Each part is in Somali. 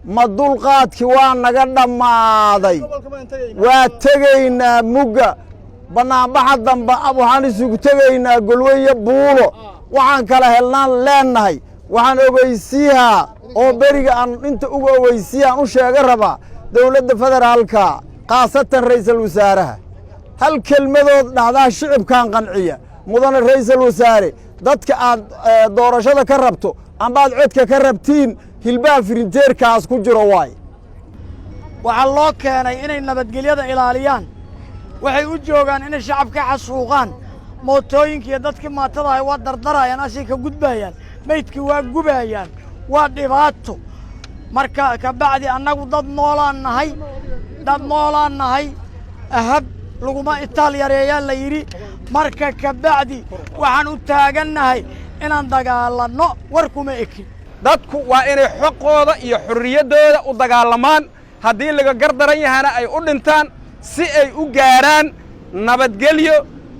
Ma dulqaadkii waa naga dhammaaday. Waa tegaynaa mugga bannaanbaxa dambe, waxaan isugu tegaynaa Golweyo Buulo. Waxaan kala helnaan leennahay. Waxaan ogeysiihaa oo beriga aan inta uga ogeysiihaan u sheega rabaa dowladda federaalka, khaasatan ra'iisul wasaaraha. Hal kelmadood dhahdaa shicibkan qanciya. Mudane ra'iisul wasaare, dadka aad doorashada ka rabto amba aad codka ka rabtiin, hilbaha firinjeerkaas ku jiro waay. Waxaa loo keenay inay nabadgelyada ilaaliyaan. Waxay u joogaan inay shacabka xasuuqaan. Mootooyinka iyo dadkii maatadahay waa dardarayaan, asay ka gudbayaan, maydkii waa gubayaan, waa dhibaato. Marka kabacdi annagu dad noolaan nahay, dad noolaan nahay. Ahab laguma itaal yareeyaa la yidhi. Marka kabacdi waxaan u taagannahay inaan dagaalanno. War kuma ekin. Dadku waa inay xoqooda iyo xorriyaddooda u dagaalamaan, haddii laga gardaran yahana ay u dhintaan, si ay u gaaraan nabadgelyo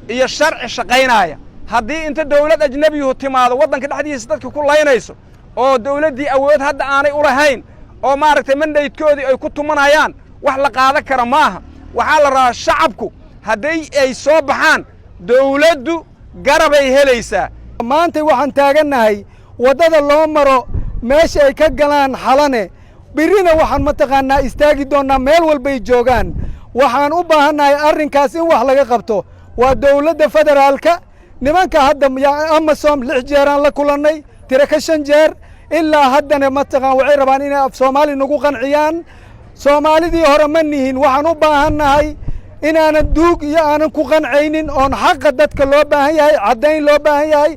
iyo sharci shaqaynaaya. Haddii inta dawlad ajnebiyuhu timaado waddanka dhexdiisa dadka ku laynayso, oo dawladdii awood hadda aanay u lahayn, oo maaragtay mandate-koodii ay ku tumanayaan, wax la qaadan kara maaha. Waxaa la rabaa shacabku hadday ay soo baxaan, dawladdu garabay helaysaa. Maanta waxaan taagannahay waddada loo maro meesha ay ka galaan Xalane. Birrina waxaan mataqaannaa istaagi doonnaa meel walbay joogaan. Waxaan u baahannahay arrinkaas in wax laga qabto. Waa dowladda federaalka. Nimanka hadda AMISOM lix jeeraan la kulannay, tiro ka shan jeer. Ilaa haddana mataqaan waxay rabaan inay af Soomaali nagu qanciyaan. Soomaalidii hore ma nihin. Waxaan u baahannahay inaanan duug iyo aanan ku qancaynin oon xaqa dadka loo baahan yahay, caddayn loo baahan yahay.